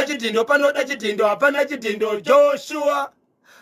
chidhindo, panoda chidhindo, hapana chidhindo, Joshua.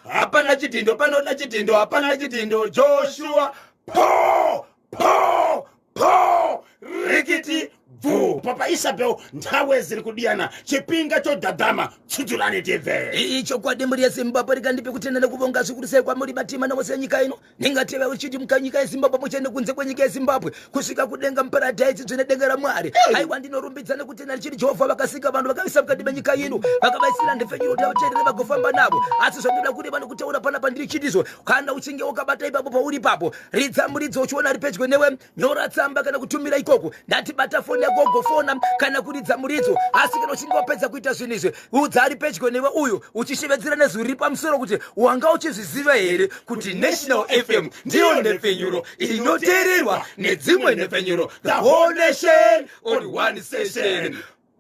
Hapana chidhindo, panoda chidhindo, hapana chidhindo, Joshua. Po, po, po, rikiti bvu. Papa Isabel, nthawe ziri kudiyana, chipinga chodhadhama, tsudzurani tibve. Ichokwadi mhuri yeZimbabwe, rikandipe kutenda nekuvonga zvikuru sei kwamuri batima navose enyika ino. Ndingateva uchiti mukanyika yeZimbabwe muchiende kunze kwenyika yeZimbabwe kusvika kudenga muparadhaisi dzvene denga raMwari. Aiwa, ndinorumbidza nekutenda ndichiti Jehovha vakasika vanhu vakavisa mukati menyika ino, vakavaisira nhepfenyuro kuti vateerere vagofamba navo. Asi zvandinoda kureva nekutaura panapa ndiri chitizvo, kana uchinge wakabata ipapo pauri ipapo, ridza muridzo uchiona ari pedyo newe, nyora tsamba kana kutumira ikoko. Ndati bata foni yako ugofona kana kuridza muridzo. Asi kana uchinge wapedza kuita zvinhu izvi, udza ari pedyo newe uyu uchishevedzera nezwi riri pamusoro kuti wanga uchizviziva here kuti National FM ndiyo nhepfenyuro inoteererwa nedzimwe nhepfenyuro, the whole nation on one station.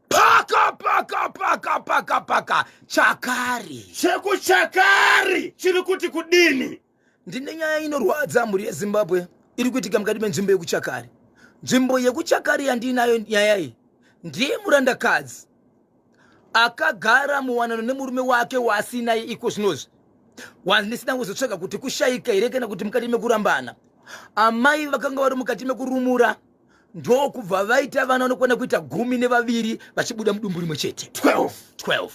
Paka paka paka paka paka chakari. Chekuchakari chiri kuti kudini? Ndine nyaya inorwadza, mhuri yeZimbabwe, iri kuitika mukati menzvimbo yekuChakari. Nzvimbo yekuChakari yandiinayo nyaya iyi ndiye murandakadzi akagara muwanano nemurume wake waasinaye iko zvinozvi, wandisina kuzotsvaka kuti kushayika here kana kuti mukati mekurambana. Amai vakanga vari mukati mekurumura, ndokubva vaita vana vanokwana kuita 12 vachibuda mudumbu rimwe chete. 12? 12.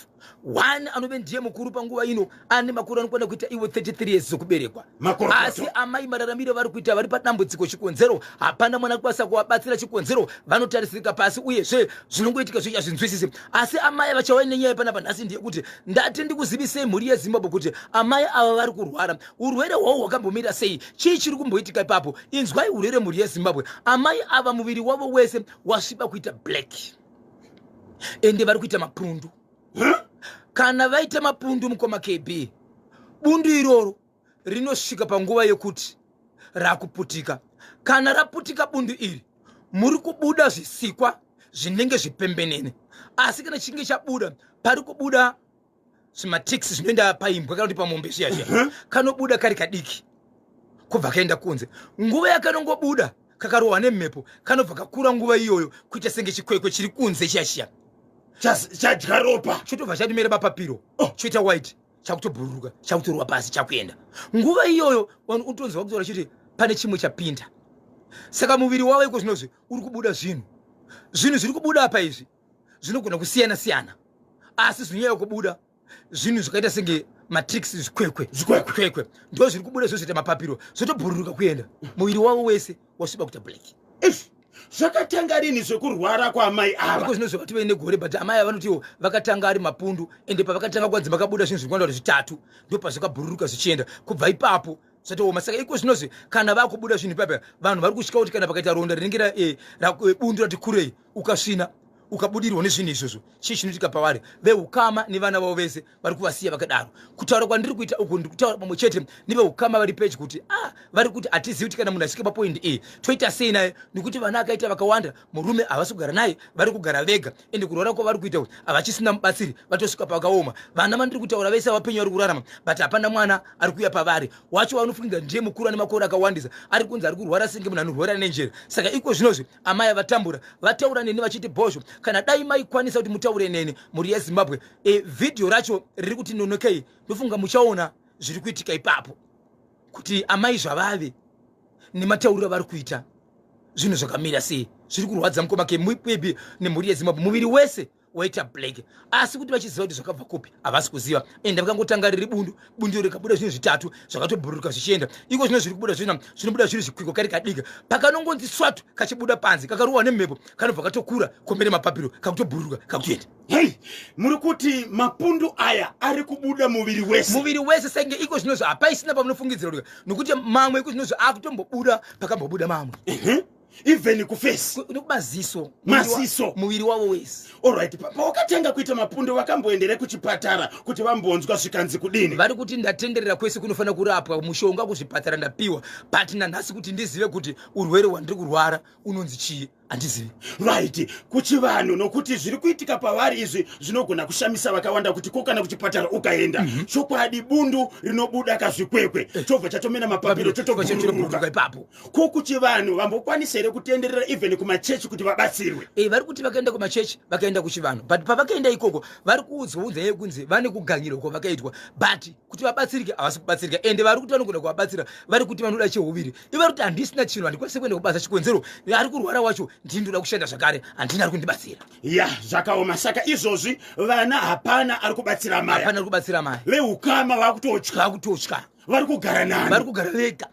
One anove ndiye mukuru panguva ino ane makore anokwana kuita iwo 33 years zokuberekwa. Makorokoto. Asi amai mararamiro vari kuita, vari padambudziko. Chikonzero, hapana mwana akwanisa kuvabatsira. Chikonzero, vanotarisirika pasi, uyezve zvinongoitika zvicha zvinzwisisi. Asi amai vachauya nenyaya panapa nhasi ndeyekuti ndati ndikuzivisei, mhuri yeZimbabwe, kuti amai ava vari kurwara. Urwere hwavo hwakambomira sei? Chii chiri kumboitika ipapo? Inzwai urwere, mhuri yeZimbabwe. Amai ava muviri wavo wese wasviba kuita black, ende vari kuita mapundu. Kana vaita mapundu, mukoma KB, bundu iroro rinosvika panguva yekuti rakuputika. Kana raputika bundu iri, muri kubuda zvisikwa zvinenge zvipembenene. Asi kana chinge chabuda, pari kubuda zvimaticks zvinoenda paimbwa kana kuti pamombe zviya zviya. Kanobuda kari kadiki kubva kaenda kunze. Nguva yakanongobuda, kakarohwa nemhepo, kanobva kakura nguva iyoyo kuita senge chikwekwe chiri kunze chiya chiya. Chadya ropa. Chotobva chatimere mapapiro. Oh. Choita white, chakutobhururuka, chakutorwa pasi, chakuenda. Nguva iyoyo vanhu utonzwa kutaura chiti pane chimwe chapinda. Saka muviri wavo iko zvinozvi uri kubuda zvinhu. Zvinhu zviri kubuda apa izvi zvinogona kusiyana siyana, asi zvinonyanya kubuda zvinhu zvakaita senge maticks, zvikwekwe. Zvikwekwe. Kwekwe ndo zviri kubuda, zvozoita mapapiro, zvotobhururuka kuenda. Muviri wavo wese wasviba kuita black. Ish, zvakatanga rini zvekurwara kwaamai ava? Iko zvinozvi vative negore, but amai ava vanotiwo vakatanga ari mapundu, ende pavakatanga kwanzi makabuda zvinhu zvinkwanda kuti zvitatu, ndo pazvakabhururuka zvichienda. Kubva ipapo zvatooma. Saka iko zvinozvi kana vakubuda zvinhu ipapa, vanhu vari kusvika kuti kana pakaita ronda rinenge bundu rati kurei, ukasvina ukabudirwa nezvinhu izvozvo, chii chinoitika pavari? Veukama nevana vavo vese vari kuvasiya vakadaro. Kutaura kwandiri kuita uku, ndiri kutaura pamwe chete neveukama vari pedyo kuti vari kuti hatizivi kuti kana munhu asvika papoint A toita sei naye, nekuti vana akaita vakawanda, murume havasi kugara naye, vari kugara vega, ende kurwara kwavari kuita kuti havachisina mubatsiri, vatosvika pakaoma. Vana vandiri kutaura vese vapenyu, vari kurarama, but hapana mwana ari kuuya pavari. Wacho vanofunga ndiye mukuru ane makore akawandisa ari kunzi ari kurwara senge munhu anorwara nenjere. Saka iko zvinozvi amai vatambura, vataura neni vachiti, "Bhozho, kana dai maikwanisa kuti mutaure neni." Mhuri yeZimbabwe, vhidhiyo racho riri kuti nonokei. Ndofunga muchaona zviri kuitika ipapo, kuti amai zvavave nematauriro avari kuita, zvinhu zvakamira sei. Zviri kurwadza, mukoma kebi nemhuri yeZimbabwe. Muviri wese waita black, asi kuti vachiziva kuti zvakabva kupi havasi kuziva. Ende vakangotanga riri bundu, bundu rikabuda zvinhu zvitatu zvakatobhururuka zvichienda. Iko zvino zviri kubuda zvina zvinobuda zviri zvikwiko kari kadika. Pakanongonzi swatu kachibuda panze, kakarohwa nemhepo, kanobva katokura komere mapapiro, kakutobhururuka, kakutoenda. Hei, muri kuti mapundu aya ari kubuda muviri wese? Muviri wese. Senge iko zvinozvi hapaisina pamunofungidzira kuti, nokuti mamwe iko zvinozvi akutombobuda pakambobuda mamwe. Even kuface? Nekumaziso. Maziso. Muviri wavo wese. Alright, pawakatanga kuita mapundu, vakamboendere kuchipatara kuti vambonzwa zvikanzi kudini? Vari kuti ndatenderera kwese kunofanira kurapwa, mushonga kuzvipatara ndapiwa, but nanhasi kuti ndizive kuti urwere hwandiri kurwara unonzi chii, Handizivi. Right, kuchivanhu, nokuti zviri kuitika pavari izvi zvinogona kushamisa vakawanda, kuti ko kana kuchipatara ukaenda, chokwadi bundu rinobuda kazvikwekwe, chobva chatomena mapapiro, chotobhururuka chotobhururuka ipapo. Ko kuchivanhu vambokwanisa here kutenderera even kumachechi kuti vabatsirwe? Vari kuti vakaenda kumachechi, vakaenda kuchivanhu, but pavakaenda ikoko vari kuudzwa unza yekunzi vane kuganyirwa kwavakaitwa, but kuti vabatsirike havasi kubatsirika. Ende vari kuti vanogona kuvabatsira, vari kuti vanoda cheuviri. Ivari kuti handisina chinhu, handikwanisi kuenda kubasa, chikonzero ari kurwara wacho ndini, ndoda kushanda zvakare, handina ari kundibatsira. Ya, zvakaoma. Saka izvozvi vana hapana ari kubatsira maya? Hapana ari kubatsira maya. Veukama vakutotya? Vakutotya. Vari kugara nani? Vari kugara vega.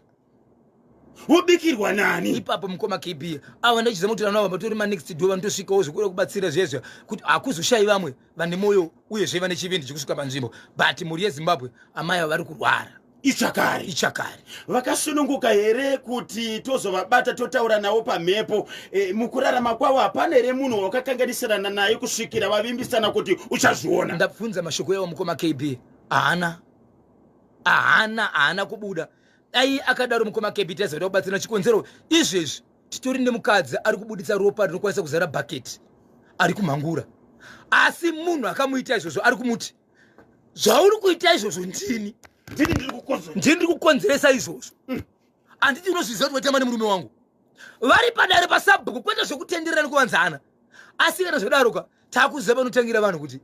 Vobikirwa nani? Ipapo, mukoma KB, ava ndachizama kuti vana ava vatori manext door vanotosvikawo zvekuda kubatsira zvezvo, kuti hakuzoshayi vamwe vane mwoyo uyezve vane chivindi chekusvika panzvimbo. But mhuri yeZimbabwe, amai ava vari kurwara. Ichakare. Ichakare. Vakasununguka here kuti tozovabata, totaura navo pamhepo? Mukurarama kwavo hapana here munhu wakakanganisirana naye kusvikira vavimbisana kuti uchazviona? Ndabvunza mashoko yavo, mukoma KB, haana, haana, haana kubuda. Dai akadaro, mukoma KB, taizoda kubatsira. Chikonzero izvezvi titori nemukadzi ari kubuditsa ropa rinokwanisa kuzara bhaketi, ari kumhangura, asi munhu akamuita izvozvo ari kumuti, "Zvauri kuita izvozvo ndini." Ndini ndiri kukonzera. "Ndini ndiri kukonzeresa izvozvo. Handiti unozviziva kuti watamba nemurume wangu?" Vari padare pasabhuku, kwete zvekutenderera nekuvanzana. Asi kana zvadaroka, taakuziva panotangira vanhu, kuti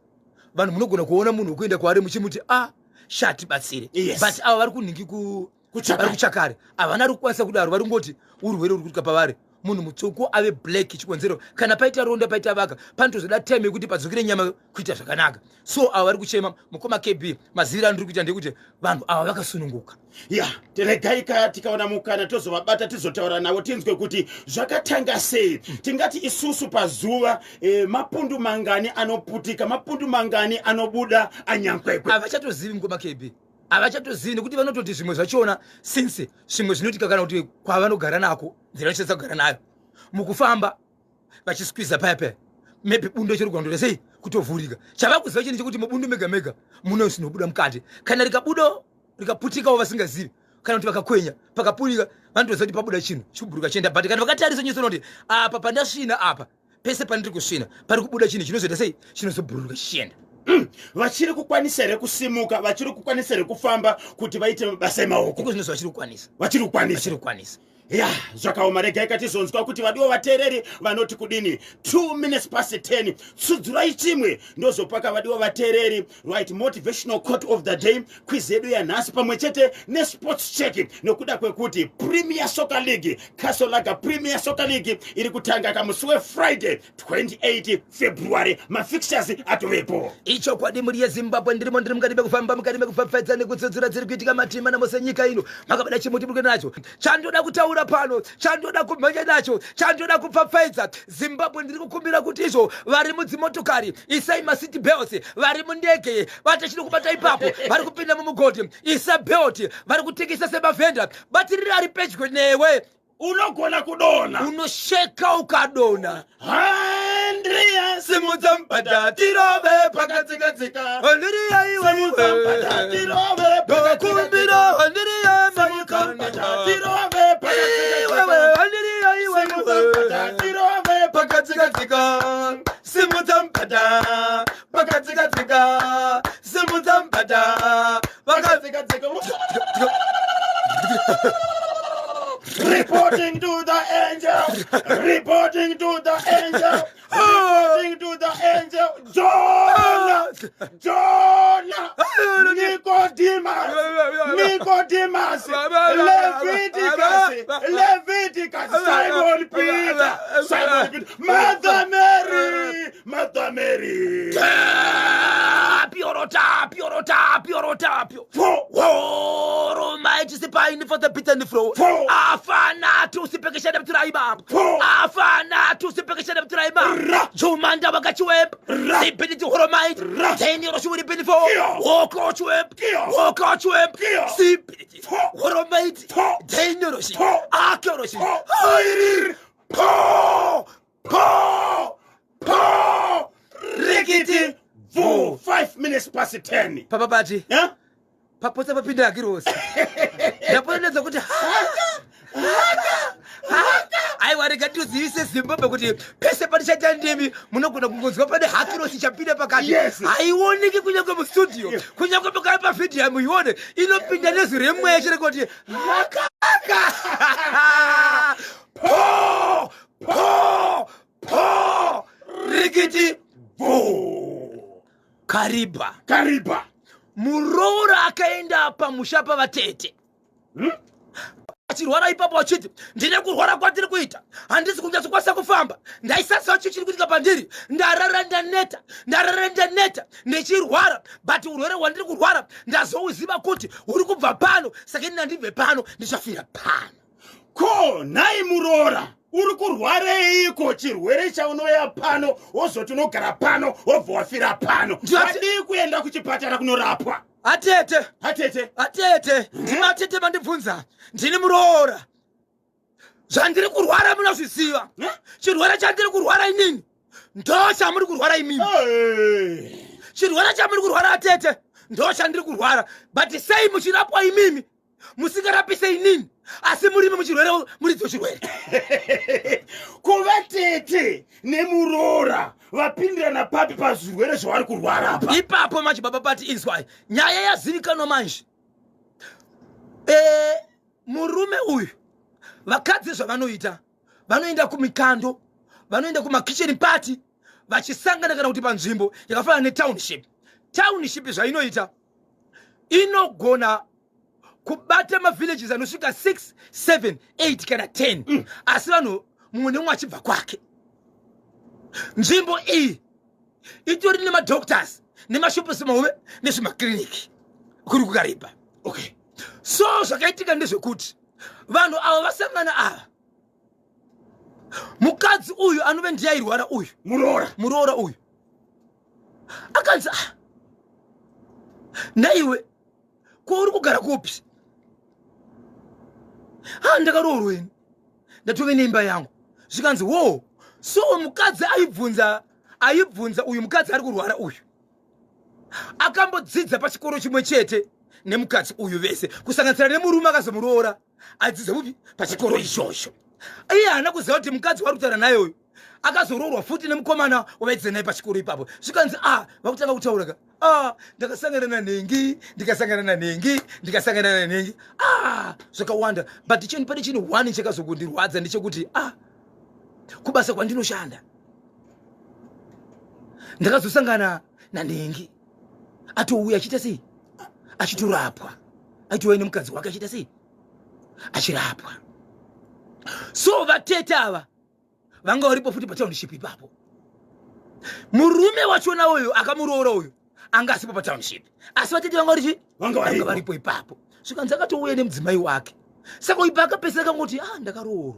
vanhu munogona kuona munhu wekuenda kwaari muchimuti, "A shati batsire." But ava vari kunhingi ku Kuchakare. Vari kuchakare, havana ari kukwanisa kudaro. Vari kungoti urwere uri kuitika pavari, munhu mutsvuku ave black. Chikonzero kana paita ronda, paita vaka, panotozoda time yekuti padzokere nyama kuita zvakanaka. So ava vari kuchema, mukoma KB. Maziviro andiri kuita ndekuti vanhu ava vakasununguka. Ya, regai ka tikaona mukana tozovabata, tizotaura navo, tinzwe kuti zvakatanga sei. Tingati isusu pazuva mapundu mangani anoputika, mapundu mangani anobuda anyankwekwe? Havachatozivi, mukoma KB, havachatozivi, nekuti vanototi zvimwe zvachona, since zvimwe zvinoitika kana kuti kwavanogara nako, nzira vachisasa kugara nayo mukufamba vachiskwiza paya paya, maybe bundo chirugwandura sei kutovhurika. Chavakuziva chinhu chekuti mubundu mega mega mune zvinobuda mukati. Kana rikabuda, rikaputikawo vasingazivi, kana kuti vakakwenya pakapurika, vanotoziva kuti pabuda chinhu chikubhuruka chienda. But kana vakatarisa nyatsoona kuti apa pandasvina, apa pese pandiri kusvina pari kubuda chinhu chinozoita sei, chinozobhururuka chichienda. Vachiri kukwanisa here kusimuka? Vachiri kukwanisa here kufamba kuti vaite mabasa emaoko? Iko zvinozi vachiri kukwanisa. Vachiri kukwanisa? Vachiri kukwanisa. Ya, zvakaoma. Regai katizonzwa kuti vadiwa vateereri vanoti kudini. 2 minutes past 10, tsudzurai chimwe ndozopaka vadiwa vateereri. Right, motivational quote of the day, quiz yedu yanhasi, pamwe chete nesports check, nokuda kwekuti Premier Soccer League, Castle Lager Premier Soccer League, iri kutanga kamusi weFriday 28 February. Mafixtures atovepo. Ichokwadi, mhuri yeZimbabwe, ndirimo, ndiri mukati mekufamba, mukati mekupfapfaidza nekutsudzura dziri kuitika matima namose nyika ino. Makabada chimuti, muri kuenda nacho. Chandoda kutaura pano, chandoda kumhanya nacho, chandoda kupfapfaidza, Zimbabwe, ndiri kukumbira kuti izvo vari mudzimotokari, isai maseat belts. Vari mundege, bata chino kubata ipapo. Vari kupinda mumugodhi, isa belt. Vari kutengesa semavhenda, batirira ari pedyo newe. Unogona kudonha. Unosheka ukadonha. Andrea. Simudza mubhadha tirove pakatsika-tsika. Andiriya iwe. Simudza mubhadha tirove. Ndokumbira, andiriya. Simudza mubhadha tirove iwewe. Pakatsika-tsika. Andiriya iwe. Simudza mubhadha tirove. Pakatsika-tsika, simudza mubhadha pakatsika-tsika, simudza mubhadha pakatsika-tsika. Reporting to the angel, reporting to the angel, reporting to the angel. Jonah, Jonah, Nicodemus, Nicodemus, Leviticus, Leviticus, Simon Peter, Simon Peter, Mother Mary, Mother Mary. Tapio, tapio, tapio, tapio. Four. Woro mighty sipaini for the bitter and fro. Four. Afana tu sipekeshana mturaiba. Four. Afana tu sipekeshana mturaiba. Ra. Jumanda wakachiweb. Ra. Sipiniti horomite. Ra. Teni roshuwiri pinifo. Kio. Woko chiweb. Kio. Woko chiweb. Kio. Sipiniti. Four. Horomite. Four. Teni roshi. Four. Akyo roshi. Four. Airi. Po, po, po, rikiti, vu. 5 minutes past 10. Papa bati. Yeah? Papotsa papinda akirosi, ndapotendedza kuti Aiwa, rega tizivise Zimbabwe kuti pese patichaita ndimi munogona kungonzwa pane hakirosi ichapinda pakati. Haioneki kunyange mustudio, kunyange pakava pavhidhiyo hamuione, inopinda nezwi remweya chete kuti hakaka po po po rikiti bvo. Kariba. Kariba. Muroora akaenda pamusha pavatete. Achirwara ipapo achiti ndine kurwara kwandiri kuita, handisi kunyatsokwanisa kufamba, ndaisaziva chii chiri kuitika pandiri, ndarara ndaneta, ndarara ndaneta ndichirwara, but urwere hwandiri kurwara ndazouziva kuti huri kubva pano, saka ini ndandibve pano ndichafira pano. Ko nhai muroora, uri kurwareiko? Chirwere chaunoya pano wozoti unogara pano wobva wafira pano, wadii kuenda kuchipatara kunorapwa? Atete. Atete. Atete, ndivatete vandibvunza, ndini muroora, zvandiri kurwara munozviziva. Chirwere chandiri kurwara inini ndo chamuri kurwara imimi. Chirwere chamuri kurwara atete ndo chandiri kurwara, but sei muchirapwa imimi musingarapise inini, asi murimi muchirwere muridzo chirwere? Kuva tete nemuroora vapindirana papi pazvirwere zvavari kurwara apa? Ipapo manje baba pati inzwai, nyaya yazivikanwa manje. Murume uyu, vakadzi zvavanoita, vanoenda kumikando, vanoenda kumakitchen party vachisangana, kana kuti panzvimbo yakafanana netownship. Township zvainoita, inogona kubata mavillages anosvika 6, 7, 8 kana 10, asi vanhu mumwe nemumwe achibva kwake. Nzvimbo iyi itori nemadoctors nemashopes mahome nezvimakliniki kuri kuKariba. So zvakaitika ndezvekuti vanhu ava vasangana ava, mukadzi uyu anove ndiye airwara uyu. Muroora. Muroora uyu akanzi, "Ah, naiwe ko uri kugara kupi?" "Ha, ndakaroorwa ini, ndatove neimba yangu." Zvikanzi, "Wo." So mukadzi aibvunza, aibvunza uyu mukadzi ari kurwara uyu akambodzidza pachikoro chimwe chete nemukadzi uyu vese, kusanganisira nemurume akazomuroora adzidza kupi? Pachikoro ichocho. Iye haana kuziva kuti mukadzi wari kutaura naye uyu akazoroorwa futi nemukomana wavaidzidza naye pachikoro ipapo. Zvikanzi, a vakutanga kutaura ka, "A, ndakasangana nanhengi, ndikasangana nanhengi, ndikasangana nanhengi." A, zvakawanda, but chinhu pane chinhu one chakazokundirwadza ndechekuti, a, kubasa kwandinoshanda ndakazosangana nanhengi atouya achiita sei, achitorapwa, aitouya nemukadzi wake achiita sei, achirapwa. So vatete ava vanga varipo futi patownship ipapo. Murume wachona uyu akamuroora uyu anga asipo patownship, asi vatete vanga varichi Vanga varipo. Vanga varipo ipapo. Zvikanzi akatouya nemudzimai wake. Saka ipa akapesera kangoti, "Ah, ndakaroorwa."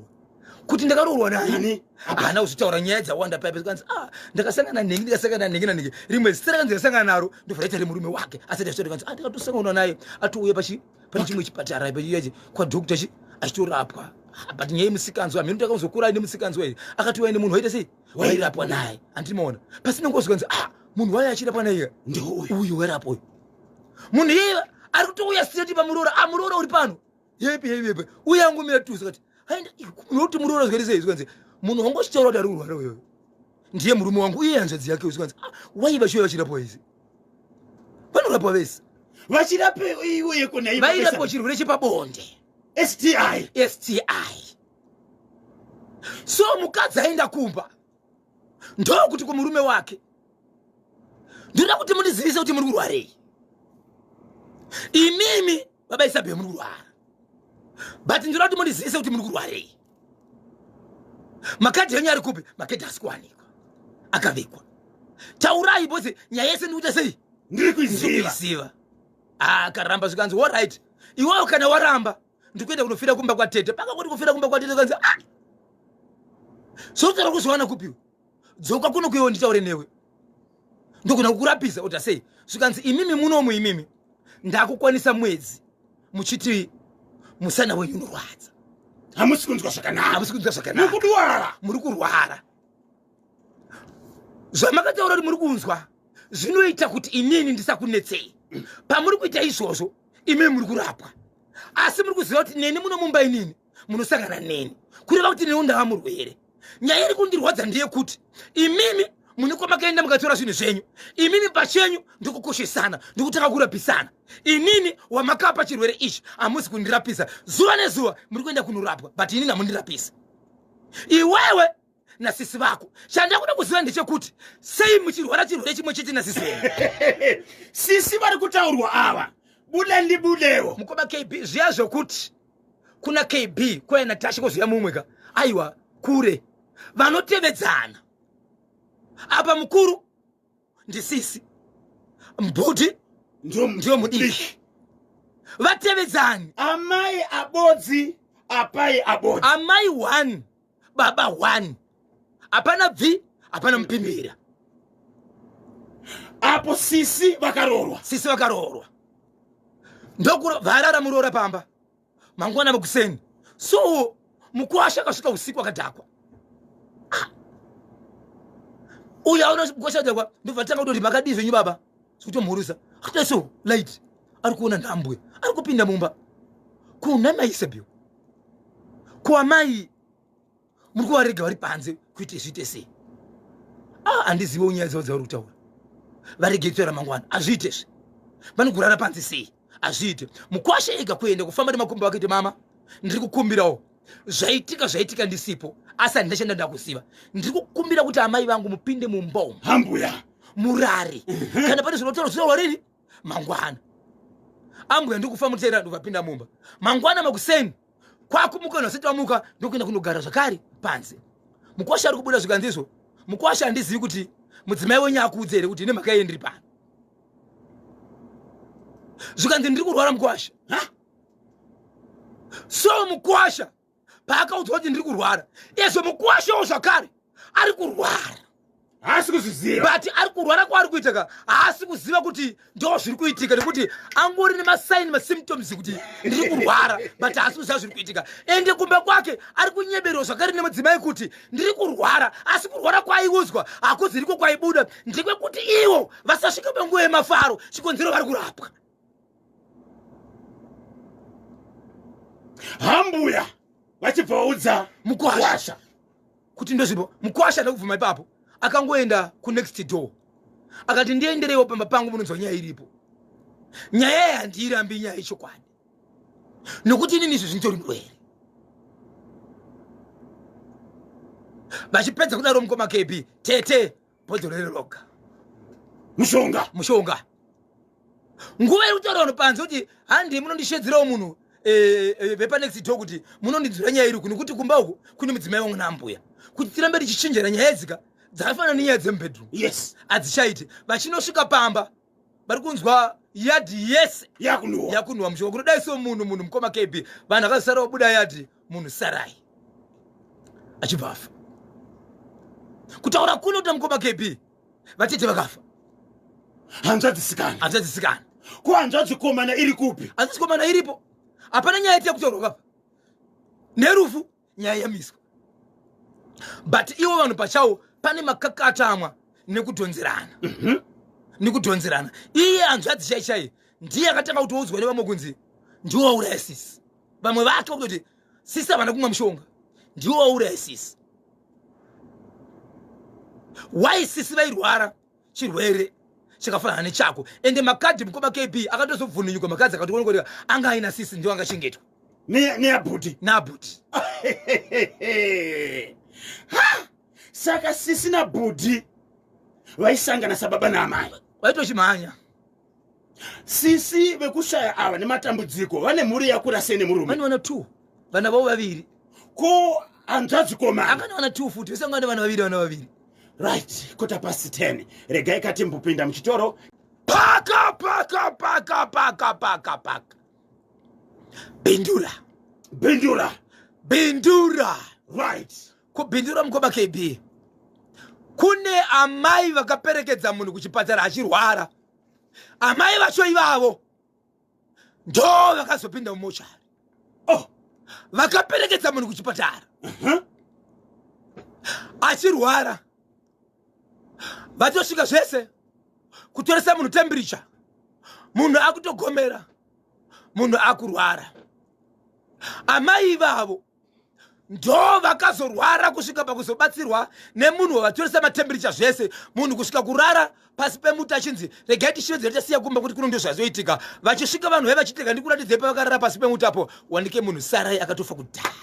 Kuti ndakaroorwa nani? Nani? Haana kuzvitaura, nyaya dzawanda paipa. Zvikanzi, "Ah, ndakasangana nengi, ndikasangana nengi nanenge." Rimwe zita rakanzi ndakasangana naro ndobva raita remurume wake asati achitaura. Kanzi, "Ah, ndakatosangana naye atouya pachi pane chimwe chipatara pachiyachi kwadhokta chi achitorapwa." Ah, but nyaya yemusikanzwa hameno, takazokura aine musikanzwa iri, akatouya nemunhu waita sei, wairapwa naye. Handinoona pasina nguva zvikanzi, "Ah, munhu waye achirapwa naye Ndouyu. Uyu wairapwa uyu." Munhu iyeye ari kutouya straight pamuroora. "Ah, muroora uri pano?" "Yepi, yepi, yepi." Uye angomira tuso kati, "Haenda nokuti muroora zvikaiti sei?" Zvikanzi, "Munhu wangochitaura kuti ari kurwara uyoyo ndiye murume wangu, iye hanzvadzi yake." Zvikanzi, "Ah, wai vachiuya vachirapwa vese? Vanorapwa vese." Vachirape iwe kuna Vairapwa chirwere chepabonde. STI. STI. So mukadzi aenda kumba ndokuti kumurume wake, "Ndoda kuti mundizivise kuti muri kurwarei imimi. Baba Isabel muri kurwara, but ndoda kuti mundizivise kuti muri kurwarei. Makadhi enyu ari kupi? Makadhi asi kuwanikwa, akavigwa. Taurai because nyaya yese ndikuita sei?" Ndiri kuiziva. Kuiziva. Akaramba. Zvikanzi, "Alright, iwewo kana waramba, ndikuenda kunofira kumba kwatete." Pakangoti kufira kumba kwatete, kanzi, "Ah, sotaura kuzviwana kupiwe? Dzoka kuno kuiwo nditaure newe, ndogona kukurapisa." Uta sei? Zvikanzi, "Imimi munomu, imimi ndakukwanisa mwedzi muchiti musana wenyu unorwadza." Hamusi kunzwa zvakanaka. "Hamusi kunzwa zvakanaka." Mukudwara. "Muri kurwara. Zvamakataura kuti muri kunzwa zvinoita kuti inini ndisakunetsei. Pamuri kuita izvozvo, imimi muri kurapwa, asi muri kuziva kuti neni muno mumba inini Munosangana neni, kureva kuti neniwo ndava murwere. Nyaya iri kundirwadza ndeyekuti imimi mune kwamakaenda mukatora zvinhu zvenyu, imimi pachenyu ndikukoshesana, ndikutanga kurapisana. Inini wamakapa chirwere ichi hamusi kundirapisa. Zuva nezuva muri kuenda kunorapwa, but inini hamundirapisa. Iwewe nasisi vako, chandakuda kuziva ndechekuti sei muchirwara chirwere chimwe chete nasisi venyu? Sisi vari kutaurwa ava, buda ndibudewo. Mukoma KB, zviya zvokuti kuna KB kwaya Natasha kozoya mumwe ka, aiwa, kure vanotevedzana. Apa mukuru ndisisi, mbudhi ndiyo mudiki, vatevedzani. Amai abodzi, apai abodzi. Amai one, baba one, hapana bvi, hapana mupimbira. Apo sisi vakaroorwa. Sisi vakaroorwa, ndokuvarara muroora pamba. Mangwana makuseni so mukwasha akasvika usiku akadhakwa. Ah. Uyo aona mukwasha adhakwa, ndobva tanga kutoti, "Makadii zvenyu baba?" Sikutomhurisa so light ari kuona nhambwe ari kupinda mumba kuna maisabio. Kuamai muri kuvarega vari panze kuite zviite sei? Ah, handizivewo nyaya dzavo dzavari kutaura. Varege kutaura mangwana, hazviitezve. Vanokurara panze sei? Hazviite. Mukwasha ega kuenda kufamba nemakumbo akaiti, "Mama, ndiri kukumbirawo, zvaitika zvaitika ndisipo, asi handina chanda ndakuziva. Ndiri kukumbira kuti amai vangu mupinde mumba umu." Hambuya. Murare. Kana pane zvinotaura, zvinotaurwa rini? Mangwana. Ambuya ndikufa mutera, ndikapinda mumba mangwana makuseni, kwakumuka nasati vamuka, ndokuenda kunogara zvakare panze. Mukwasha ari kubuda, zvikanzizvo, "Mukwasha, handizivi kuti mudzimai wenyu akuudze here kuti nemhaka yei ndiri pano." Zvikanzi, "Ndiri kurwara, mukwasha." Ha? So mukwasha paakaudzwa kuti ndiri kurwara, izvo mukwashawo zvakare ari kurwara. Haasi kuzviziva. But ari kurwara kwaari kuita ka, haasi kuziva kuti ndo zviri kuitika, nekuti angori nemasign, masymptoms kuti ndiri kurwara, but haasi kuziva zviri kuitika. Ende kumba kwake ari kunyeberwa zvakare nemudzimai kuti ndiri kurwara, asi kurwara kwaaiudzwa hakuziriko kwaibuda, ndekwekuti ivo vasasvika panguva yemafaro, chikonzero vari kurapwa. Hambuya vachibva vaudza mukwasha kuti ndozvipo. Mukwasha ndakubvuma ipapo, akangoenda kunext door, akati, "Ndiendereiwo pamba pangu munonzwa nyaya iripo. Nyaya iyi handiirambi, nyaya yechokwadi, nokuti inini izvi zvinitori murwere." Vachipedza kudaro, mukoma KB, tete bhodhoro reroga. Mushonga. Mushonga. Nguva iri kutaura vanhu panze kuti handi munondishedzerawo munhu vepanext door kuti munondinzwira nyaya iri nekuti kumba uku kune mudzimai wangu naambuya, kuti tirambe tichichinjana nyaya dzika dzakafanana nenyaya dzemubedroom. Hadzichaiti. Vachinosvika pamba, vari kunzwa yadhi yese yakunhuwa. Yakunhuwa mushonga. Kunodai so munhu, mukoma KB, vanhu akazosara vabuda yadhi, munhu sarai achibva afa. Kutaura kuno kuti mukoma KB, vatete vakafa. Hanzvadzisikana. Hanzvadzisikana. Ko hanzvadzikomana iri kupi? Hanzvadzikomana iripo, hapana nyaya yati yakutaurwa kapa nerufu, nyaya yamiswa. But ivo vanhu pachavo pane makakatamwa nekudhonzerana, nekudhonzerana. Iye hanzvadzi chai chai ndiye akatanga kutoudzwa nevamwe kunzi ndiwo wauraya sisi. Vamwe vake vakutoti sisi havana kumwa mushonga, ndiwo wauraya sisi. Why sisi vairwara chirwere chakafanana nechako? Ende makadhi, mukoma KB, akatozobvuninyuka makadhi, akatooneka kuti anga aina sisi, ndiwo angachengetwa Neabhuti. Naabhuti. Ha! Saka sisi nabhudhi vaisangana sababa naamai. Vaitochimhanya. Sisi vekushaya ava nematambudziko vane mhuri yakura sei nemurume? Vane vana two, vana vavo vaviri. Ko hanzvadzikomana? Akane vana two futi, vese vanga vana vaviri, vana vaviri. Right, 10:15, regai katimbopinda muchitoro. Paka paka paka paka paka paka, Bindura. Bindura. Bindura. Right. Kubindura, mukoma KB, kune amai vakaperekedza munhu kuchipatara achirwara. Amai vacho ivavo ndo vakazopinda mumochari. Oh. Vakaperekedza munhu kuchipatara achirwara, vatosvika zvese kutoresa munhu temperature, munhu akutogomera, munhu akurwara. Amai ivavo ndo vakazorwara kusvika pakuzobatsirwa nemunhu wavatoresa matembericha zvese, munhu kusvika kurara pasi pemuti achinzi regai tishevedzere tasiya kumba kuti kuno ndozvazoitika. Vachisvika vanhu vaiva vachitega ndikuratidzei pavakarara pasi pemuti apo, wanike munhu sarai akatofa kudhara.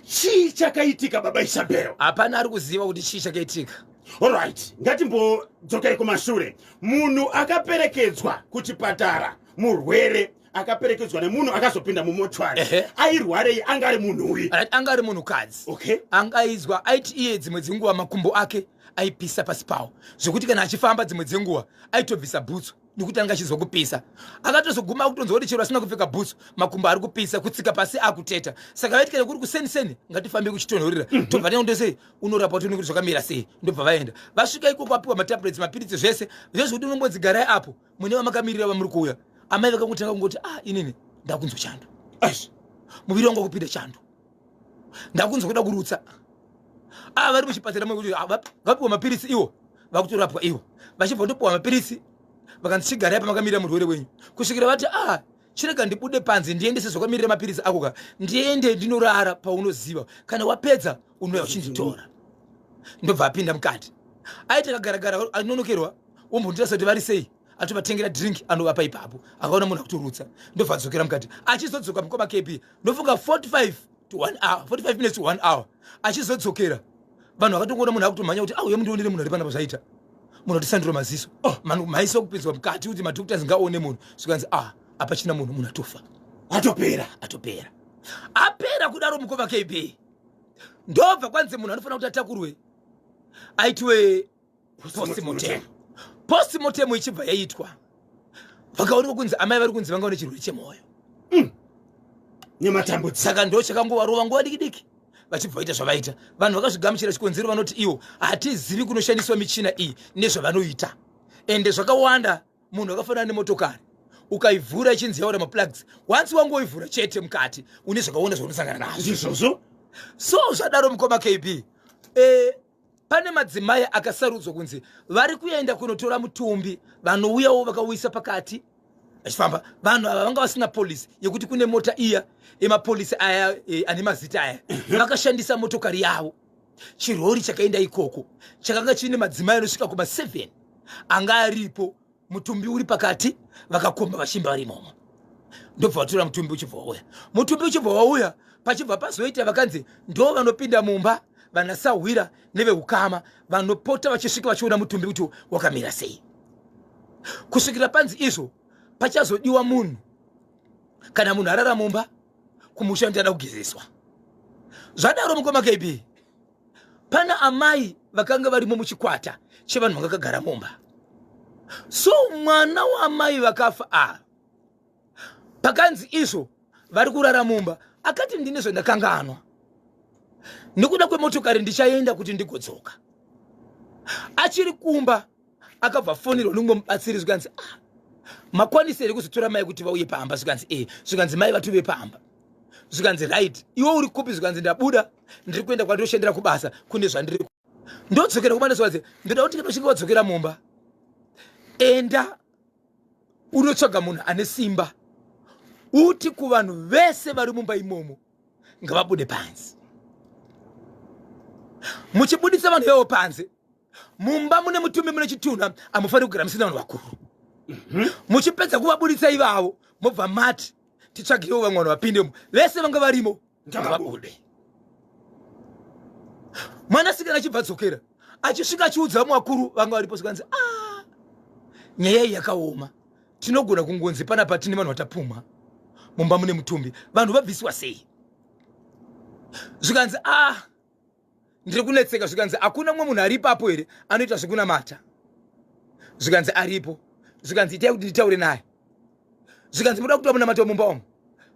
Chii chakaitika, baba Isabel? Hapana ari kuziva kuti chii chakaitika. Alright, ngatimbodzokere kumashure. Munhu akaperekedzwa kuchipatara, murwere akaperekedzwa nemunhu akazopinda mumochwari, airwarei? Anga ari munhui? Right, anga ari munhukadzi. Anga aizwa aiti iye dzimwe dzenguva makumbo ake aipisa pasi pawo, zvekuti kana achifamba dzimwe dzenguva aitobvisa bhutsu nekuti anga achizwa kupisa. Akatozoguma akutonzwa kuti chero asina kupfeka bhutsu makumbo ari kupisa, kutsika pasi akuteta. Saka vaiti kana kuri kuseniseni, ngatifambe kuchitonhorera, tobva taendosei unorapwa, tione kuti zvakamira sei. Ndobva vaenda, vasvika ikoko apiwa matablets, mapiritsi, zvese zvezvekuti unongonzi garai apo mune vamakamirira vamuri kuuya. Amai vakangotanga kungoti, ah, inini ndakunzwa chando, muviri wangu wakupinda chando, ndakunzwa kuda kurutsa. Ah, vari muchipatara mekuti vapiwa mapiritsi iwo, vakutorapwa iwo. Vachibva kutopiwa mapiritsi, vakanzi chigarai pamakamirira murwere wenyu kusvikira vati, ah, chirega ndibude panze ndiendese zvakamirira mapiritsi ako ka, ndiende ndinorara paunoziva, kana wapedza unouya uchinditora. Ndobva apinda mukati, aiti akagaragara anonokerwa, wombondirasa kuti vari sei, atovatengera drink anovapa ipapo. Akaona munhu akutorutsa, ndobva adzokera mukati. Achizodzoka, mukoma KB, ndofunga 45 to 1 hour, 45 minutes to 1 hour, achizodzokera vanhu vakatongoona munhu akutomhanya kuti auya mundionere munhu ari panapa. Zvaita munhu atisandura maziso. Oh, maiso kupinzwa mukati kuti madoctors ngaone munhu. Zvikanzi, ah, hapachina munhu, munhu atofa. Atopera. Atopera, apera kudaro, mukoma KB. Ndobva kwanzi munhu anofanira kuti atakurwe aitiwe postmortem. Postmortem ichibva yaitwa, vakaonekwa kunzi amai vari kunzi vanga vane chirwere chemwoyo. Nematambudziko. Saka ndo chakangovarova nguva diki diki, vachibva vaita zvavaita. Vanhu vakazvigamuchira. Chikonzero, vanoti iwo hatizivi kunoshandiswa michina iyi nezvavanoita, ende zvakawanda. Munhu akafanana nemotokari, ukaivhura ichinzi yaura maplugs, once wangoivhura chete, mukati une zvakawanda zvaunosangana nazvo. Izvozvo. So zvadaro, mukoma KB, pane madzimai akasarudzwa kunzi vari kuenda kunotora mutumbi. Vanouyawo vakauisa pakati vachifamba. Vanhu ava vanga vasina polisi yekuti kune mota iya yemapolisi aya ane mazita aya. Vakashandisa motokari yavo. Chirori chakaenda ikoko chakanga chiine madzimai anosvika kuma7 anga aripo. Mutumbi uri pakati, vakakomba vachimba vari imomo. Ndobva vatora mutumbi, uchibva wauya. Mutumbi uchibva wauya, pachibva pazoita vakanzi ndo vanopinda mumba, vanasahwira neveukama vanopota vachisvika vachiona mutumbi kuti wakamira sei, kusvikira panzi izvo pachazodiwa munhu. Kana munhu arara mumba, kumusha ndichada kugezeswa. Zvadaro, mukoma KB, pana amai vakanga varimo muchikwata chevanhu vakakagara mumba. So mwana waamai vakafa ava, pakanzi izvo vari kurara mumba, akati, ndine zvandakanganwa nekuda kwemotokari, ndichaenda kuti ndigodzoka. Achiri kumba akabva fonerwa nomumwe mubatsiri, zvikanzi, ah, makwanisa here kuzotora mai kuti vauye pamba? Zvikanzi, e. Zvikanzi, mai vatove pamba. Zvikanzi, right, iwe uri kupi? Zvikanzi, ndabuda, ndiri kuenda kwandoshandira kubasa, kune zvandiri ndodzokera kumba. Zvikanzi, ndoda kuti kana uchinge wadzokera mumba, enda unotsvaga munhu ane simba, uti kuvanhu vese vari mumba imomo ngavabude panze. Muchibudisa vanhu vevo panze, mumba mune mutumbi, mune chitunha, hamufaniri kugara musina vanhu vakuru. Muchipedza kuvabudisa ivavo, mobva mati titsvagirewo vamwe vanhu vapindemo. Vese vanga varimo ngavabude. Mwanasikana achibva dzokera, achisvika achiudza vamwe vakuru vanga varipo. Zvikanzi, ah, nyaya iyi yakaoma, tinogona kungonzi panapa tine vanhu vatapumha, mumba mune mutumbi, vanhu vabviswa sei? Zvikanzi, ah, ndiri kunetseka. Zvikanzi, hakuna mumwe munhu ari ipapo here anoita zvekunamata? Zvikanzi, aripo. Zvikanzi, itai kuti nditaure naye. Zvikanzi, muda kuita munamato mumba umu,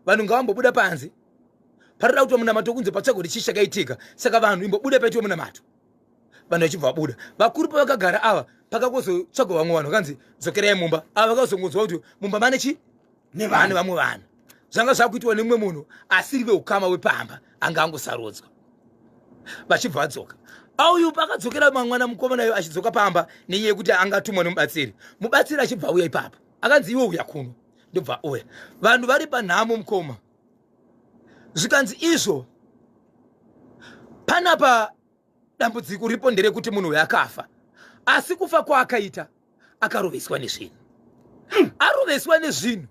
vanhu ngavambobuda panze. Paroda kuitwa munamato kunze, patsvagwa kuti chii chakaitika. Saka vanhu imbobuda paitwa munamato. Vanhu vachibva vabuda. Vakuru pavakagara ava, pakakozotsvagwa vamwe vanhu, vakanzi dzokerai mumba. Ava vakazongonzwa kuti mumba mane chi nevane vamwe vanhu, zvanga zvakuitwa nemumwe munhu asiri veukama wepamba, anga angosarudzwa. Vachibva vadzoka. Auyu pakadzokera mwana mukomana uyu achidzoka pamba nenyaya yekuti angatumwa nemubatsiri, mubatsiri achibva auya ipapo, akanzi, iwe uya kuno. Ndobva uya. Vanhu vari panhamo, mukoma. Zvikanzi izvo panapa dambudziko ripo nderekuti munhu uyu akafa, asi kufa kwaakaita akaroveswa nezvinhu. Aroveswa nezvinhu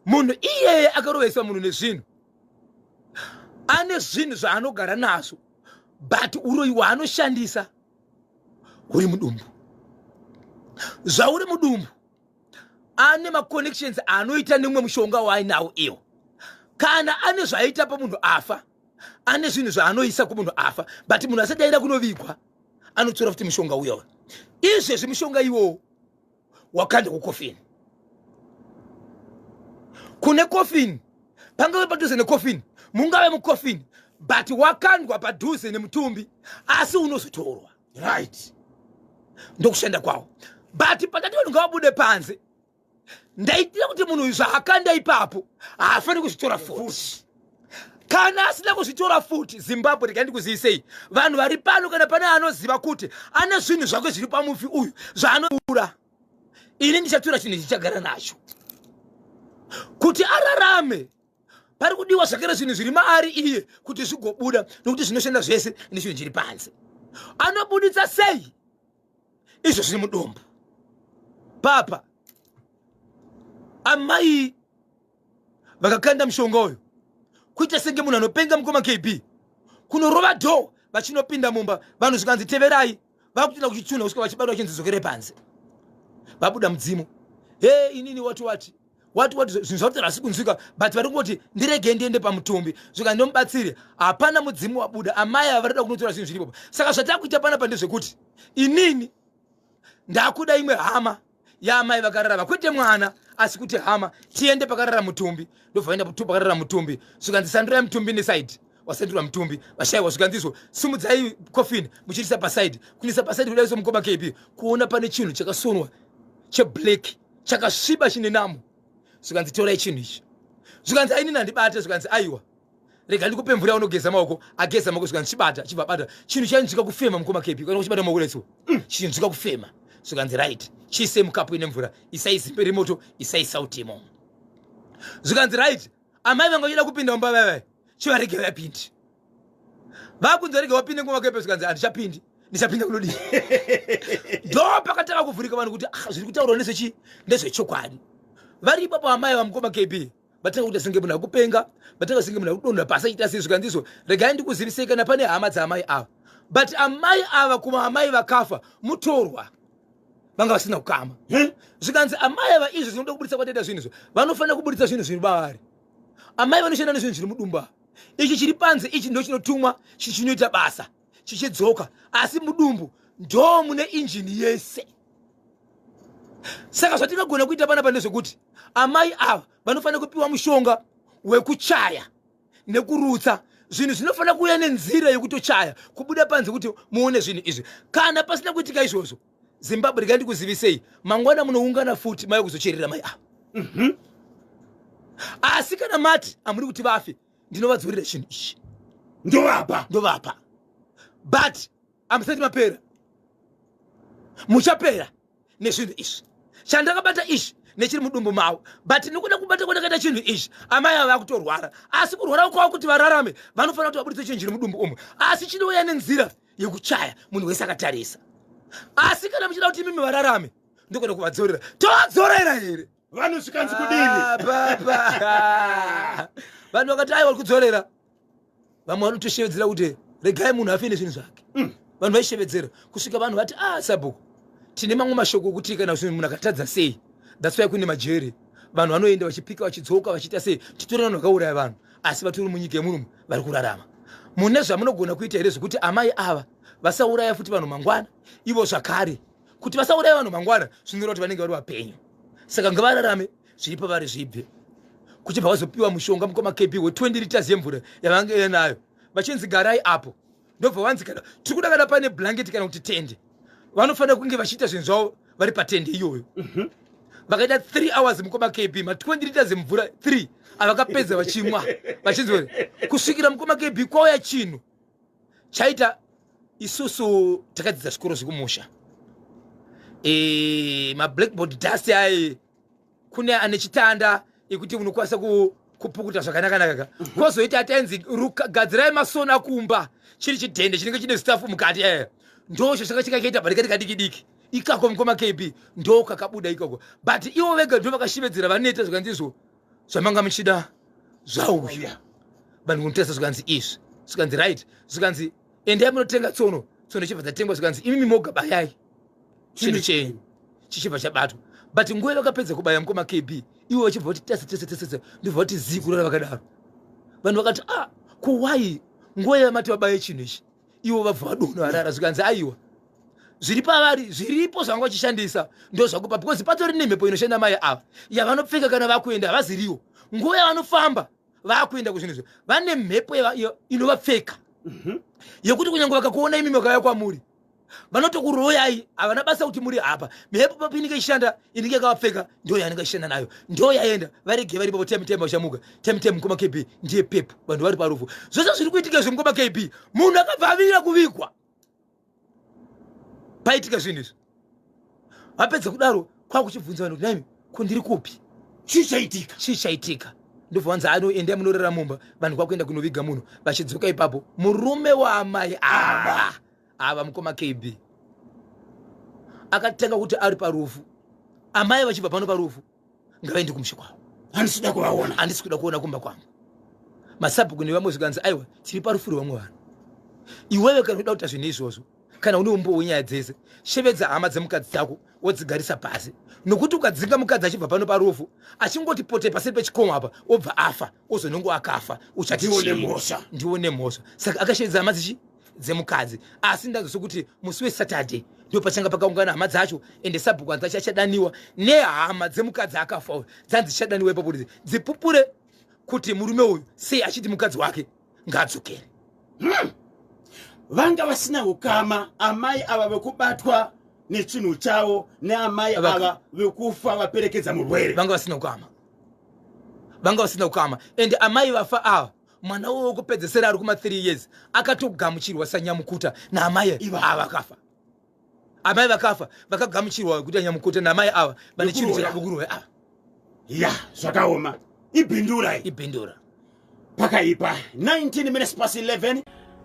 munhu iyeye, akaroveswa munhu nezvinhu, ane zvinhu zvaanogara nazvo, but uroyi hwaanoshandisa huri mudumbu. Zvauri mudumbu, ane maconnections aanoita nemumwe mushonga waainawo iwo. Kana ane zvaaita pamunhu afa, ane zvinhu zvaanoisa kumunhu afa, but munhu asati aenda kunovigwa anotora futi mushonga uyo. Izvezvi mushonga iwowo wakanda kukofini, kune kofini, pangave padhuze nekofini, mungave mukofini, but wakandwa padhuze nemutumbi, asi unozotorwa. Ndokushanda kwawo. But patati vanhu ngavabude panze, ndaitira kuti munhu uyu zvaakanda ipapo haafaniri kuzvitora futi. Kana asina kuzvitora futi, Zimbabwe, regai ndikuzivisei, vanhu vari pano, kana pane anoziva kuti ane zvinhu zvake zviri pamufi uyu zvaanoura, ini ndichatora chinhu chichagara nacho kuti ararame. Pari kudiwa zvakare zvinhu zviri maari iye kuti zvigobuda, nokuti zvinoshanda zvese nechinhu chiri panze. Anobuditsa sei izvo zviri mudumbu? Papa amai vakakanda mushonga uyu, kuita senge munhu anopenga, mukoma KB, kunorova door vachinopinda mumba. Vanhu zvikanzi teverai, vakutoenda kuchitsunha kusvika vachibatwa, vachinzi dzokere panze. Vabuda mudzimu, he inini wati wati wati wati, zvinhu zvakuti hasi kunzwika, but vari kungoti ndirege ndiende pamutumbi, zvika ndomubatsire. Hapana mudzimu wabuda. Amai ava varida kunotora zvinhu zviripo. Saka zvatakuita panapa ndezvekuti inini ndakuda imwe hama yaamai vakararama, kwete mwana, asi kuti hama, tiende pakarara mutumbi. Ndobva vaenda pakarara mutumbi, zvikanzi sandurai mutumbi neside. Wasandurwa mutumbi, vashayiwa. Zvikanzi sumudzai coffin muchiisa paside. Kuisa paside kudai so, mukoma KB, kuona pane chinhu chakasonwa cheblack, chakasviba, chine namo. Zvikanzi torai chinhu ichi. Zvikanzi ainini handibate. Zvikanzi aiwa, rega ndikupe mvura yaunogeza maoko. Ageza maoko, zvikanzi chibata. Chibva bata chinhu, chainzwika kufema, mukoma KB. Kana kuchibata maoko letso, chinzwika kufema. Zvikanzi right, chiise mukapu ine mvura, isai zimbe remoto, isai sauti imomo. Zvikanzi right, amai vanga vachida kupinda mumba vavai, chivarege vapinde. Vakunzi varege vapinde ngoma kepe. Zvikanzi handichapindi, ndichapinda kunodii? Ndo pakatanga kuvhurika vanhu kuti ah, zviri kutaurwa ndezvechi ndezvechokwadi. Vari ipapo amai vamukoma KB vatanga kuita senge munhu akupenga, vatanga senge munhu akudonha pasi, achiita sei. Zvikanzi regai ndikuzivisei, kana pane hama dzaamai ava, but amai ava kuma amai vakafa mutorwa, vanga vasina kukama. Zvikanzi amai ava izvi zvinoda kubuditsa kwataita zvinhu izvo, vanofanira kubuditsa zvinhu zviri bavari. Amai vanoshanda nezvinhu zviri mudumba. Ichi chiri panze ichi ndo chinotumwa, chichinoita basa chichidzoka, asi mudumbu ndo mune injini yese. Saka zvatingagona kuita panapa ndezvekuti amai ava vanofanira kupiwa mushonga wekuchaya nekurutsa. Zvinhu zvinofanira kuuya nenzira yekutochaya kubuda panze kuti muone zvinhu izvi. Kana pasina kuitika izvozvo, Zimbabwe, regai ndikuzivisei, mangwana munoungana futi maive kuzocherera mai ava. Asi kana mati hamuri kuti vafe, ndinovadzorera chinhu ichi. Ndovapa. Ndovapa, but hamusati mapera, muchapera nezvinhu izvi chandakabata izvi nechiri mudumbu mavo. But nekuda kubata kwandakaita chinhu ichi, amai ava vakutorwara, asi kurwara kwavo, kuti vararame, vanofanira kuti vabudise chinhu chiri mudumbu umu, asi chinouya nenzira yekuchaya munhu wese akatarisa. Asi kana muchida kuti imimi vararame, ndogona kuvadzorera. Tovadzorera here? Vanhu zvikanzi kudini? Ah, papa vanhu vakati aiwa, kudzorera. Vamwe vanotoshevedzera kuti regai munhu afe nezvinhu zvake. Vanhu vaishevedzera kusvika vanhu vati, ah, sabhuku, tine mamwe mashoko okuti kana zvinhu munhu akatadza sei, that's why kune majeri, vanhu vanoenda vachipika, vachidzoka, vachiita sei. Titori vanhu vakauraya vanhu, asi vatori munyika yemunomu vari kurarama. Mune zvamunogona kuita here zvekuti amai ava vasauraya futi vanhu mangwana? Ivo zvakare kuti vasauraya vanhu mangwana zvinoreva kuti vanenge vari vapenyu, saka ngavararame, zviri pavari zvibve. Kuchibva vazopiwa mushonga, mukoma KB, we20 liters yemvura yavange nayo, vachinzi garai apo. Ndobva vanzi kana tiri kuda, kana pane blanket kana kuti tende, vanofanira kunge vachiita zvinhu zvavo vari patende iyoyo. Vakaita 3 hours, mukoma KB, ma20 liters emvura 3 avakapedza vachimwa, vachinzi kusvikira, mukoma KB, kwauya chinhu chaita. Isusu takadzidza zvikoro zvekumusha, mablackboard dust aye, kune ane chitanda ekuti unokwanisa Kupukuta zvakanakanaka ka. Kwozoita atainzi gadzirai masona kumba, chiri chidhende chinenge chine staff mukati. Ndocho changa chikaita barikati kadiki diki ikako, mukoma KB, ndo kakabuda ikako. But ivo vega ndo vakashevedzera vaneta, zvikanzi izvo zvamanga muchida zvauya. Vanhu kunotesa, zvikanzi izvi, zvikanzi right, zvikanzi endai munotenga tsono. Tsono ichibva dzatengwa, zvikanzi imimi moga bayai chinhu chenyu, chichibva chabatwa. But nguva vakapedza kubaya, mukoma KB, ivo vachibva vati tese tese tese, ndobva vati zii kurara vakadaro. Vanhu vakati, "Ah, ko why nguva yamati vabaye chinhu ichi, ivo vabva vadonha varara?" Zvikanzi aiwa, zviri pavari zviripo zvavanga vachishandisa ndo zvakupa, because patori nemhepo inoshanda mai ava yavanopfeka kana vakuenda. Havaziriwo nguva yavanofamba vakuenda kuzvinhu izvo, vane mhepo inovapfeka yekuti kunyange vakakuona imi vakauya kwamuri, vanotokuroyai. Havana basa kuti muri apa, mhepo papo inenge ichishanda, inenge yakavapfeka, ndo yaanenge achishanda nayo, ndo yaenda. Varege varipo time time, vachamuka time time. Mukoma KB, ndiye pepo. Vanhu vari parufu, zvose zviri kuitika izvo, mukoma KB, munhu akabva avira kuvigwa paitika zvinhu izvi. Vapedza kudaro, kwakuchibvunza vanhu kuti, "Naimi, ko ndiri kupi?" Chii chaitika? Chii chaitika? Ndobva vanzi, "Ano, endai munorara mumba." Vanhu kwakuenda kunoviga munhu. Vachidzoka ipapo, murume waamai ava, mukoma KB, akatanga kuti ari parufu, amai vachibva pano parufu, ngavaende kumusha kwavo. Handisi kuda kuvaona. Handisi kuda kuona kumba kwangu. Masabhuku nevamwe zvikanzi, "Aiwa, tiri parufu rwevamwe vanhu. Iwewe kana uda kuita zvinhu izvozvo, kana une umbo wenyaya dzese, shevedza hama dzemukadzi dzako, wodzigarisa pasi, nokuti ukadzinga mukadzi achibva pano parufu, achingoti pote paseri pechikomo apa, obva afa, ozonongo akafa, uchati Ndiwo chii?" Nemhosva. Ndiwo nemhosva. Saka akashevedza hama dzichi dzemukadzi. Asi ndanzwa sekuti musi weSaturday ndo pachanga pakaungana hama dzacho, ende sabhuku hanzi achadaniwa nehama dzemukadzi akafa uyu. Dzanzi dzichadaniwa ipapo kuti dzipupure kuti murume uyu sei achiti mukadzi wake ngaadzokere. Vanga vasina ukama amai ava vekubatwa nechinhu chavo neamai ava vekufa vaperekedza murwere? Vanga vasina ukama, vanga vasina ukama. Ende amai vafa ava, mwana uwo wekupedzesera ari kuma 3 years akatogamuchirwa sanyamukuta naamai Iva. ava vakafa. Amai vakafa vakagamuchirwa kuti nyamukuta naamai ava vane chinhu Vekuroya. chakabukuroya ava. Ya, zvakaoma, ibhindura iyi. Ibhindura. Pakaipa. 19 minutes past 11,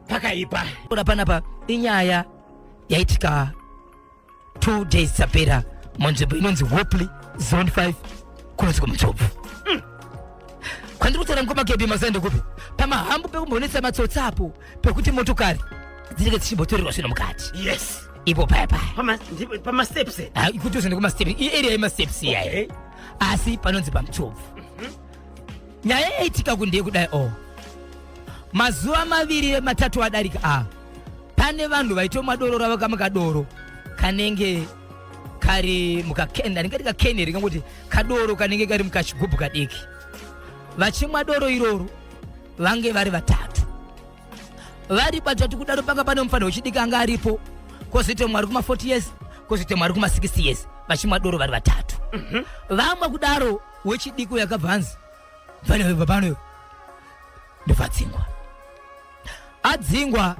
pakaipa. Ora panapa inyaya yaitika 2 days dzapera munzvimbo inonzi Hopley, Zone 5, kunonzi kuMutsvobvu. Kwandiri kutaura, mukoma KB, mazaende kupi? Pamahambu pekumbonetsa matsotsi apo, pekuti motokari dzinenge dzichimbotorerwa zvinhu mukati. Ipo paya paya. Pamasteps. Ah, kuti uzoende kumasteps, iarea yemasteps iyayi. Asi panonzi paMutsvobvu. Nyaya yaitika kundeye kudai o, mazuva 2 3 adarika a, pane vanhu vaitomwa doro ravo, kamwe kadoro kanenge kari mukakeni, andingati kakeni, ringangoti kadoro kanenge kari mukachigubhu kadiki. Vachimwa doro iroro, vange vari vatatu. Vari patatu kudaro, panga pane mufanho wechidiki anga aripo, kwozoita mumwe ari kuma 40 years, kwozoita mumwe ari kuma 60 years. Vachimwa doro vari vatatu. Vamwe kudaro, wechidiki uyo akabva anzi, "Pano, pano." Ndobva adzingwa. Adzingwa,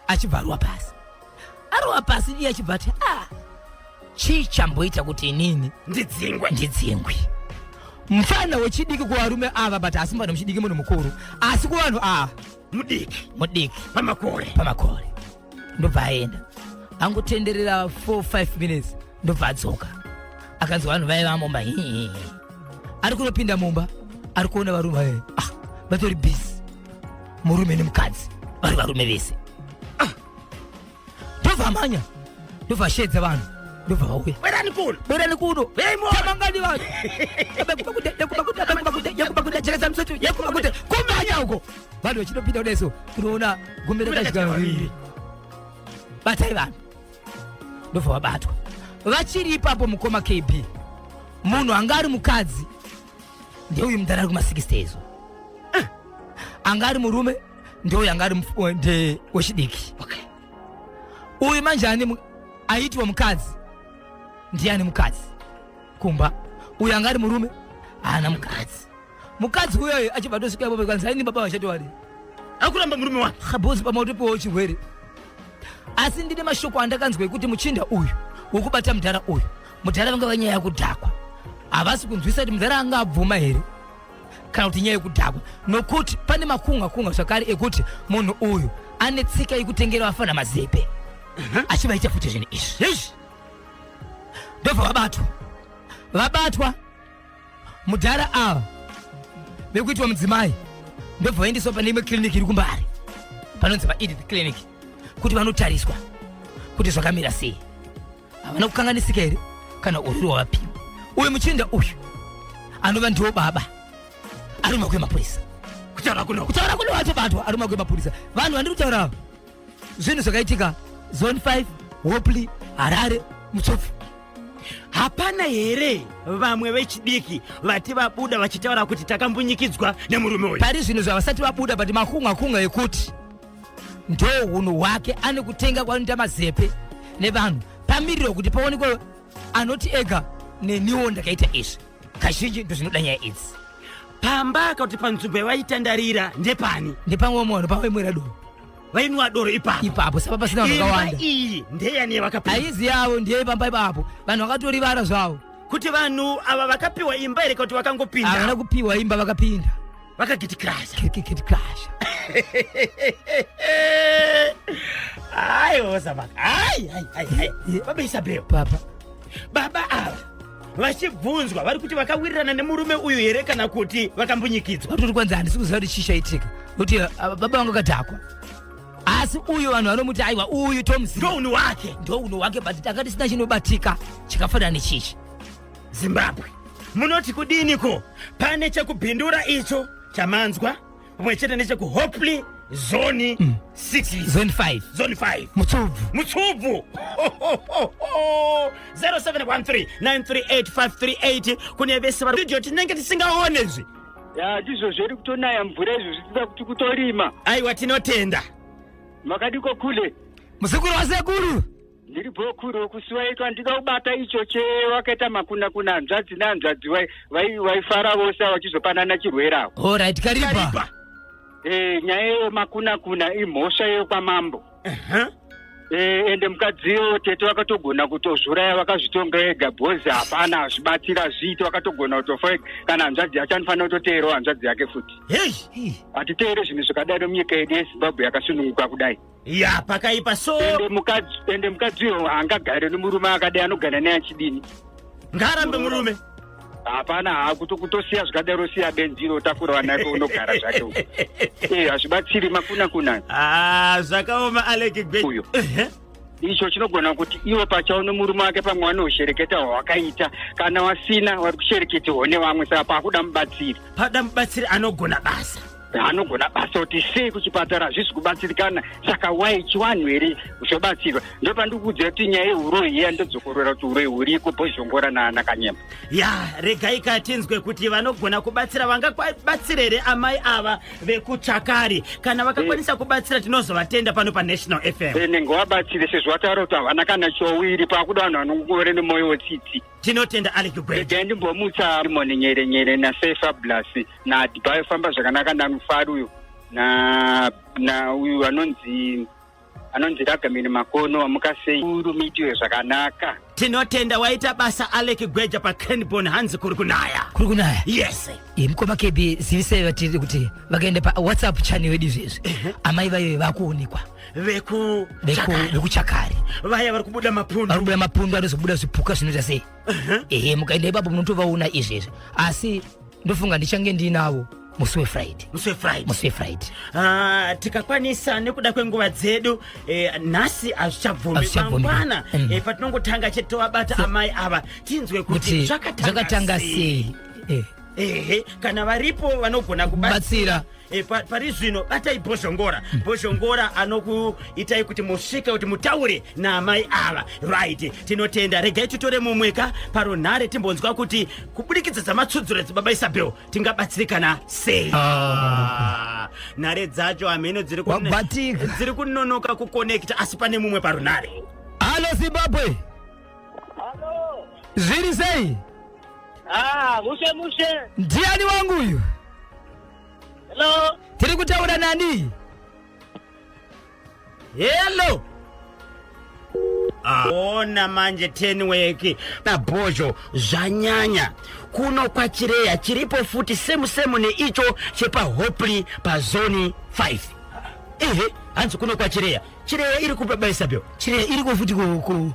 achibva arova pasi. Arova pasi, iye achibva ati, "Ah, chii chamboita kuti inini Ndidzingwe?" Ndidzingwe. Mufana wechidiki kuvarume ava, but asi mufana muchidiki, munhu mukuru, asi kuvanhu ava mudiki. Mudiki. Pamakore. Pamakore. Ndobva aenda, angotenderera 4 5 minutes, ndobva adzoka. Akanzi vanhu vaiva mumba hihihi. Ari kunopinda mumba, ari kuona varume vaye, ah, vatori busy, murume nemukadzi, vari varume vese. Ah, ndobva amhanya, ndobva ashedza vanhu, ndobva vauya. Bwerani kuno. Bwerani kuno. Uyai muone. Tamangani vanhu. Kumhanya uko, vanhu vachinopinda kudai so, kunoona gumbe rakadya vaviri. Batai vanhu. Ndobva vabatwa. Vachiri ipapo, mukoma KB, munhu anga ari mukadzi ndeuyu mudhara ari kuma60 izvo, anga ari murume ndeuyu anga ari nde wechidiki. Uyu manje ane aitwa mukadzi ndiani? Mukadzi kumba. Uyu anga ari murume haana mukadzi. Mukadzi uyoyo achibva tosvika ipapo, kanzi, "Aini baba vachatowari." Akuramba murume wake. Khabozi pamautopiwawo chirwere. Asi ndine mashoko andakanzwa ekuti muchinda uyu wokubata mudhara uyu, mudhara vanga vanyaya kudhakwa. Havasi kunzwisa kuti mudhara anga abvuma here kana kuti nyaya yekudhakwa, nokuti pane makunga kunga zvakare ekuti munhu uyu ane tsika yekutengera vafana mazepe achivaita futi zvinhu izvi. Eish. Ndobva vabatwa, vabatwa mudhara ava vekuitwa mudzimai, ndobva vaendeswa pane imwe clinic iri kuMbare panonzi paEdith Clinic kuti vanotariswa kuti zvakamira sei, havana kukanganisika here kana urwere hwavapiwa. Uyu muchinda uyu anova ndiwo baba ari mumaoko emapurisa. Kutaura kuno, kutaura kuno vatobatwa, ari mumaoko emapurisa. Vanhu vandiri kutaura ava, zvinhu zvakaitika Zone 5, Hopley, Harare, Mutsopfu. Hapana here vamwe vechidiki vati vabuda vachitaura kuti takambunyikidzwa nemurume uyu? Pari zvinhu zvavasati vabuda, but makunga kunga ekuti ndo hunhu hwake, ane kutenga kwanoita mazepe nevanhu, pamirirwa kuti paonekwe anoti ega neniwo ndakaita izvi. Kazhinji ndozvinoda nyaya idzi. Pamba kana kuti panzvimbo yavaitandarira ndepani? Ndepamwe munhu pavaimwira doro. Vainwa doro ipapo. Ipapo, saka pasina vanhu Imba vakawanda. Iyi ndeyani yavakapiwa? Haizi yavo, ndiye pamba ipapo, vanhu vakatorivara zvavo. Kuti vanhu ava vakapiwa imba here kuti Havana vakangopinda? Kupiwa imba, vakapinda. Vakagitikirasha. Kirikikrasha. Aiwa zamaka, ai ai ai ai, baba Isabel. Papa. Baba ava vachibvunzwa vari kuti vakawirirana nemurume uyu here kana kuti vakambunyikidzwa? Vatori kwanzi handisi kuziva kuti chii chaitika, nokuti baba vangu vakadhakwa, asi uyu vanhu vanomuti aiwa, uyu tomuziva. Ndounhu wake. Ndounhu wake, but tanga tisina chinobatika chakafanana nechichi. Zimbabwe, munoti kudiniko? Pane chekubhindura icho chamanzwa pamwe chete nechekuHopley Zone 6? Zone 5. Zone 5. Mutsubvu. Mutsubvu. 0713 938 538 kune vese vari video tinenge tisingaone zvi. Ya, ndizvo zveri kutonaya mvura izvo, zvitida kuti kutorima. Aiwa, tinotenda. Makadiko kule? Muzukuru wasekuru. Ndiri bhokuru kusiwaitwa. Ndida kubata icho chewakaita makuna kuna hanzvadzi nehanzvadzi, vaifara vose vachizopanana chirwere avo. Alright, Karipa. Karipa. Nyaya yemakuna kuna imhosva yekwamambo. Ende mukadziyo tete vakatogona kutozviuraya, vakazvitonga ega, bhozi hapana azvibatsira zviiti, vakatogona kutofa ega. Kana hanzvadzi yacho anofanira kutoteerawo hanzvadzi yake futi. Hei. Hatiteere zvinhu zvakadaro munyika yedu yeZimbabwe yakasununguka kudai. Ya, pakaipa so. Ende mukadzi uyo haangagare nemurume akadai, anogara naye achidini? Ngaarambe murume. Hapana, hakuto kutosiya zvakadaro, siya benzi iro, utakura vana vake, unogara zvake uko. Hazvibatsiri makuna kuna. Ah, zvakaoma, Alec Gwe. Uyo. Icho chinogona kuti iwo pachawo nemurume wake pamwe vanoshereketa hwawakaita, kana wasina vari kushereketerwa nevamwe, saka pakuda mubatsiri. Pada mubatsiri anogona basa. Anogona basa kuti sei kuchipatara hazvisi kubatsirikana, saka wai chiwanhu here zvobatsirwa? Ndopandikuudzira kuti nyaya yeuroyi iya, ndodzokorora kuti uroyi huriko, Bhozhongora naKanyemba. Ya, regai katinzwe kuti vanogona kubatsira vangabatsira here amai ava vekuchakari. Kana vakakwanisa kubatsira, tinozovatenda pano paNational FM. Nenge wabatsire sezvo wataura kuti havana kana chowiri, pakuda vanhu vanongore nemwoyo wetsitsi. Tinotenda, Alec Gweja. Regai ndimbomutsa Rimoni Nyere Nyere naSefablas naAdhibayo, famba zvakanaka, naMufari uyu na uyu anonzi Ragamini Makono, wamuka sei urumiitiwe zvakanaka. Tinotenda, waita basa, Alec Gweja paCranborne. Hanzi kuri kunaya. Kuri kunaya. Yes. Mukoma Kebi, zivisai vatiri kuti vakaenda paWhatsApp channel yedu izvezvi, amai vaive vakuonekwa. Vekuchakari. Vaya vari kubuda mapundu. Vari kubuda mapundu anozobuda zvipuka zvinoita sei. Ehe, mukaenda ipapo munotovaona izvezvi, asi ndofunga ndichange ndinavo musi weFriday. Musi weFriday. Musi weFriday. Ah, tikakwanisa nekuda kwenguva dzedu, nhasi hazvichabvumi. Hazvichabvumi. Mangwana patinongotanga chete tovabata amai ava, tinzwe kuti kuti zvakatanga zvakatanga sei. sei. Ehe, kana varipo vanogona kubatsira. Batsira. Pari zvino batai Bhozhongora. Bhozhongora anokuitai kuti musvike kuti mutaure naamai ava. Right, tinotenda. Regai titore mumweka parunhare, timbonzwa kuti kubudikidza dzamatsudzura dzibaba Isabel tingabatsirikana sei. Ah, nhare dzacho hameno dziri Wabatika. Dziri kunonoka kuconnecta, asi pane mumwe parunhare. Halo Zimbabwe, zviri sei? Ah, mushe mushe. Ndiani wangu uyu? Hello. Tiri kutaura nani? Hello. Ona manje tenweki nabhozho zvanyanya kuno kwachireya chiripo futi semu semu neicho chepaHopley pazone 5. Ehe, hanzi kuno kwachireya. Chireya iri kupa baisabel? Chireya iriko futi ku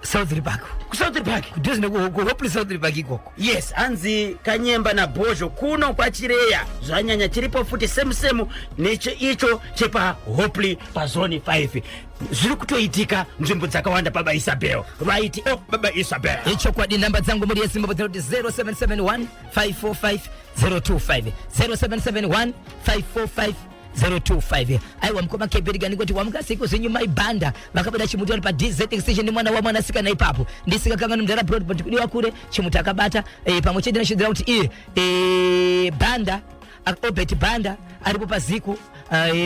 South Park. KuSouth Park. Kudhuze nekuHopley, South Park ikoko. Yes, hanzi Kanyemba nabhozho, kuno kwachireya zvanyanya, chiripo futi semu semu neche icho chepaHopley pazone 5. Zviri kutoitika nzvimbo dzakawanda, baba Isabel. Right, oh, baba Isabel. Ichokwadi. Namba dzangu muri yezimbabwe dzinoti 0771 545 025, 0771 545 025. Aiwa, mukoma Keberika, ndingoti wamukasiko zvenyu. Maibhanda vakabuda chimuti vari paDZ extension nemwana wamwanasikana ipapo. Ndisikakangani mudhara Broadband kudiwa kure chimuti akabata pamwe chete nashidzira kuti iye Bhanda, Obert Bhanda aripo paziku,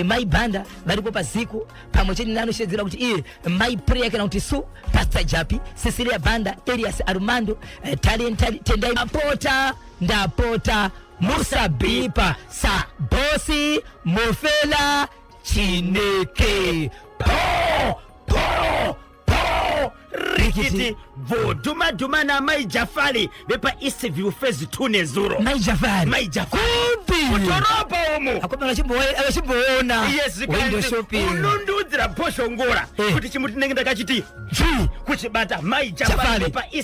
Mai Bhanda varipo paziku pamwe chete neanoshedzera kuti iye Mai Prayer kana kuti su Pastor Japi, Cecilia Bhanda, Elias Armando, Talent Tendai. Ndapota, ndapota, musabhipa sabosi Mufela Chineke. Po po po, rikiti bvo, dhuma dhuma namai Jafari vepaEastview Phase 2 nezuro. Mai Jafari? Mai Jafari. Kupi? Mudhorobha umu. Akomana vachimboona. Yes. Window shopping. Unondiudzira bhoshongora Eh. kuti chimuti ndinenge ndakachiti ji kuchibata. Mai Jafari Jafari. vepa.